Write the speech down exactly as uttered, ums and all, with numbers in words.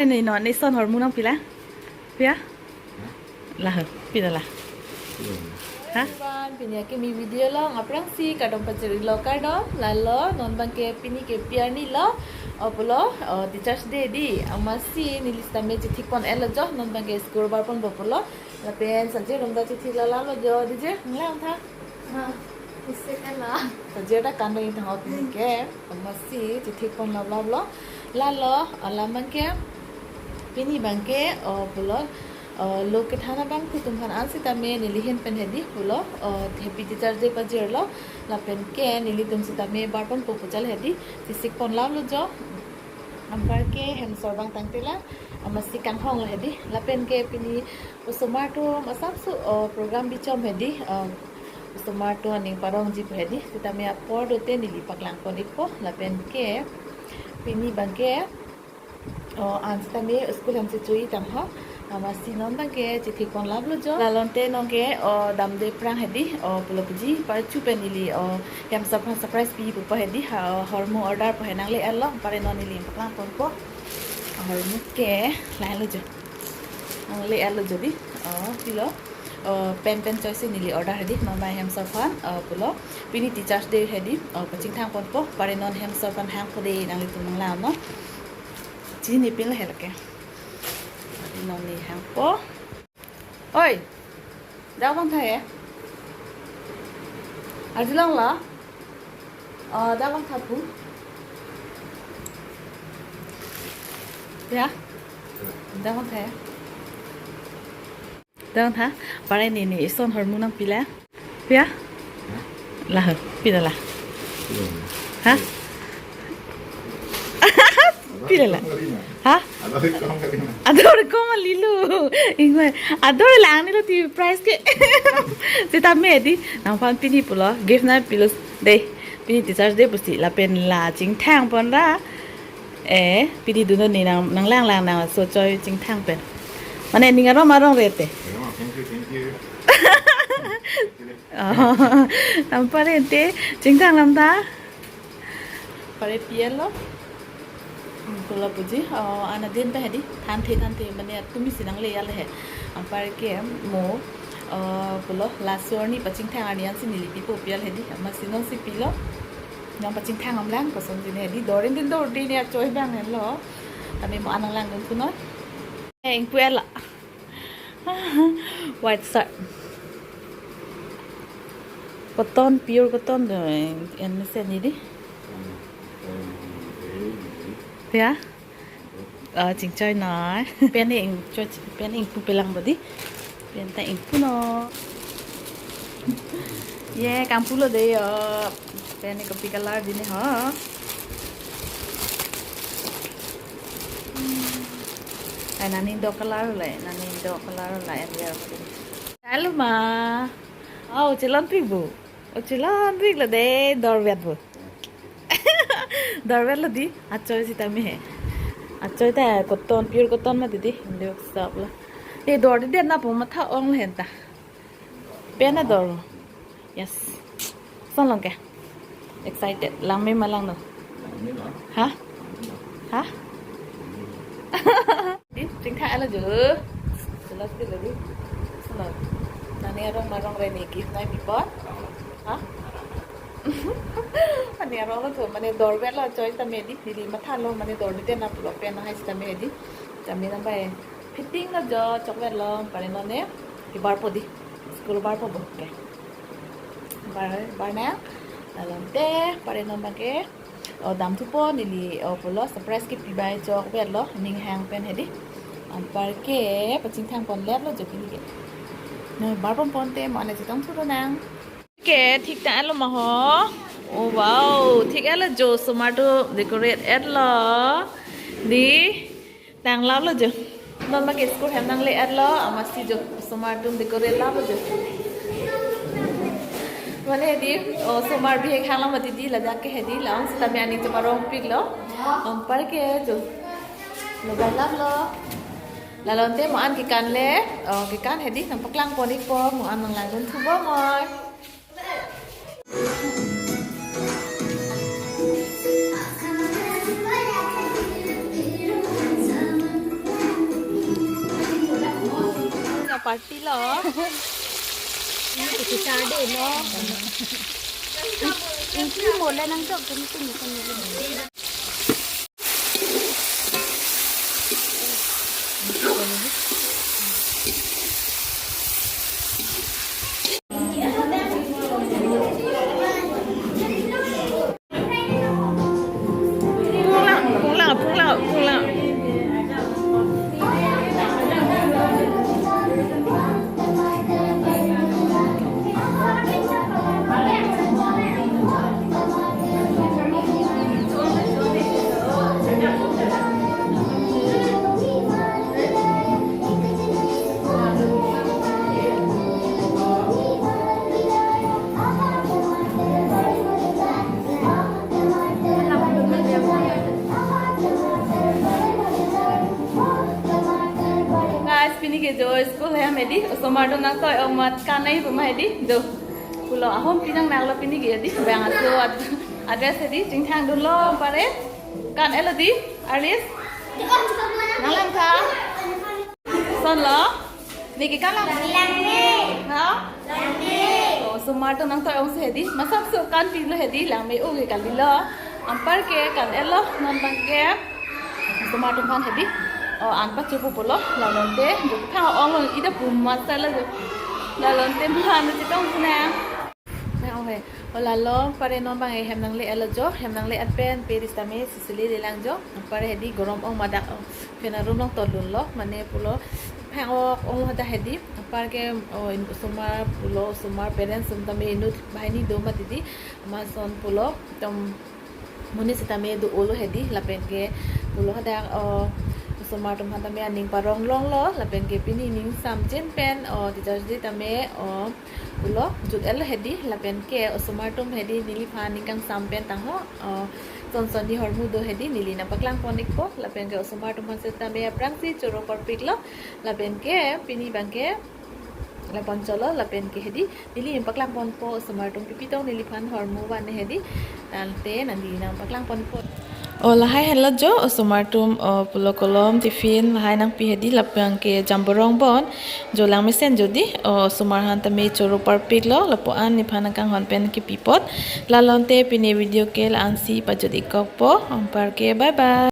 Neli non, neli son ahormu nangpi la? Pia? Lahei, pia la? Ha? Everyone, pini akimi video along aphrangsi kardom pajirlo, kardom. Lalo, non abangke pini ke pi arni lo, o pulo, o, Teachers' Day dei. Amatsi neli sitame chithik pon-etlo jo, non abangke school barponpo pulo. Lapen sajir atum ta chithik lap laplo jo, dei je, nanglang tha. Ha, isi kan la. Sajir ta kan dei thang out pini ke, amatsi chithik pon lap laplo. Lalo, alam abangke pini abangke, o pulo, o, lo kethan abangphu atum aphan an sitame neli ahin pen hedi pulo, o, Happy Teachers' Day pajirlo, lapen ke nelitum sitame barponpo pu chal hedi, chisik pon laplo jo. Anparke hem asor abang tangte la, amatsi kanghong lo hedi, lapen ke pini osomar atum asapso, o, program bichom hedi, o, osomar atum aning parongji pu hedi, sitame apor dote neli paklang pon-ikpo, lapen ke pini abangke, o, an sitame school hem si chu-i tang ho. Amatsi non abangke chithik pon laplo jo. Lalo ante non ke, o, damde aphrang hedi, o, pulo puji, parchu pen neli, o, hem asor aphan surprise pipo hedi, ha, o, ahormu order po he nangle-etlo, anpar non neli paklang ponpo. Ahormu ke, lahelo jo. Nangle-etlo jo dei, o, pilo. O, pen pen choice neli order hedi, mama hem asor aphan, o, pulo. Pini Teachers' Day hedi, o, pachingthang ponpo, anpar non hem asor aphan hangpo dei, nanglitum nanglang non. Chini pin lahei lake. Anpar non neli hangpo. Oi. Dak abang tha he. Arjulong lo. O, dak abang tha pu. Ya. Dak abang tha he. Dak abang tha. Anpar neli, neli son ahormu nangpi la? Pia? Lahei, pia la? Ha? Pia la? Ha? Ador kom kalilo. Ingwe. Ador lang nilo ti price ke. Sitame dei. Nangphan pini pulo. Gift nangpilo. Dei. Pini Teachers' Day pusi. Lapen la chingthang pon ra. Eh, pini dun non neli nang, nanglang lang nangso choi chingthang pen. Mane ning arom arong rete. Thank you, thank you. Oh, anpar ante chingthang lam ta. Anpar pi-etlo. Hmm, pulo puji. Oh, an adin ta hedi. Thanthe thanthe mane tumi si nangle-et lahei. Anparke mo, oh, pulo laso arni pachingthang arni ansi neli pipo pi-et hedi. Amatsi nonsi pilo. Nang pachingthang amlang kosonsi ne hedi. Dor-in din dor dei ne achoi abang helo. Tame mo an nanglang dun kuno. Eh, ingpu-etlo. White shirt. Cotton, pure cotton do, eh, en mesen ni dei. Ya. Oh, chingchoi noi. Pen ingchoi, pen ingpu pelang bo dei. Pen ta ingpu non. Ye, kangpulo dei yo. Pen ke kopi color dei ne ho. Ai nangning do color le, nangning do color le, en ya. Hello ma. Oh, chelon pik bo. Oh, chelon pik lo dei, dorvet bo. Dorvet lo dei, achoi sitame he. Achoi ta cotton, pure cotton ma dei dei. Inde sap lo. Te dor dei na pu matha ong le hen ta. Pen ador. Yes. Son long ke. Excited. Langme ma langno? Ha? Ha? Dei, chingthang-etlo jo. Jelas ke lagi. Sana. Nani arong marong re ne gift nangpipo? Ha? Nani arong lo to, mane dorvet lo choi sitame dei. Neli matha lo mane dor dei na pulo pen hai sitame dei. Sitame nang bai. Fitting lo jo, chokvetlo, anpar non ne, ke barpo dei, school barpo bo ke. Bar, bar nang, lalo ante, anpar non abangke, o damthupo neli, o pulo, surprise kepi bai chokvetlo, ning hang pen hedi. Anparke, pachingthang ponletlo jo pini ke. Ne, barpon ponte, mo ane chetongthu do nang. Ke, thik tang-etlo ma ho. Oh, wow, thik-etlo jo, osomar atum decorate-etlo. Dei, tang laplo jo. Non abangke school hem nangle-etlo, amatsi jo, osomar atum decorate laplo jo. Mane dei, osomar bihek hang lam mati dei, ladak ke hedi, la-ong sitame aning cheparong piklo. Anparke jo. Lo bai laplo. Lalo ante mo an kekan le, oh, kekan hedi, nangpaklang pon-ikpo, mo an nanglang dunthu bomnoi. Party lo. Ini kita ada no. Ingki mo le nangchok kini kini kini. Guys, pini ke jo school hem hedi, osomar atum nangtoi-ong amat kan-e pu ma hedi, do. Pulo ahom pinang nanglo pini ke hedi, bang aso ad-, address hedi, chingthang dunlo pare, kan-et lo di, Aris? Nanglang tha? Son lo? Neke kan lang? Langme. Ha? Langme. Oh, osomar atum nangtoi-ong si hedi. Masak su kan pilo hedi, langme-o ke kalilo. Anparke kan-et lo, non abangke osomar atum aphan hedi. Oh, an pachopo pulo, la non te, jo kethang ong lo, ida pu masa lo jo. La non te mala no chetong sina. Na, oh he. Oh, lalo, pare non abang hem nangle-et lo jo, hem nangle-et pen, peri sitame, sisili lelang jo. Pare hedi gorom ong madak, oh, fan arum along tolun lo, mane pulo, phang-ok ong lo hadak hedi. Anparke, oh, in osomar pulo, osomar parents atum tame inut banghini do ma titi, amat son pulo, tom monit sitame do-o lo hedi, lapenke pulo hadak, oh, osomar atum aphan tame aning parong longlo, lapenke pini ning samjin pen, oh, Teachers' Day tame, oh, pulo jut-et lo hedi, lapenke osomar atum hedi neliphan ning kangsam pen tangho, oh, son son ni hormu do hedi neli nangpaklang pon-ikpo, lapenke osomar atum aphan sitame aphrangsi choro korpik lo, lapenke pini abangke la pon cholo, lapenke hedi neli nangpaklang ponpo osomar atum pipi tong neliphan hormu van hedi, tangte neli nangpaklang ponpo. Oh, lahai henlo jo, osomar atum, oh, pulo kolom, tiffin, lahai nangpi hedi, lapenke jamborong bon, jo langmesen jo di, oh, osomar aphan tame choro parpik lo, lapu-an nephan nangkanghon pen kipi apot, la non te pini video ke la-ansi pajut-ik kokpo, anparke bye bye.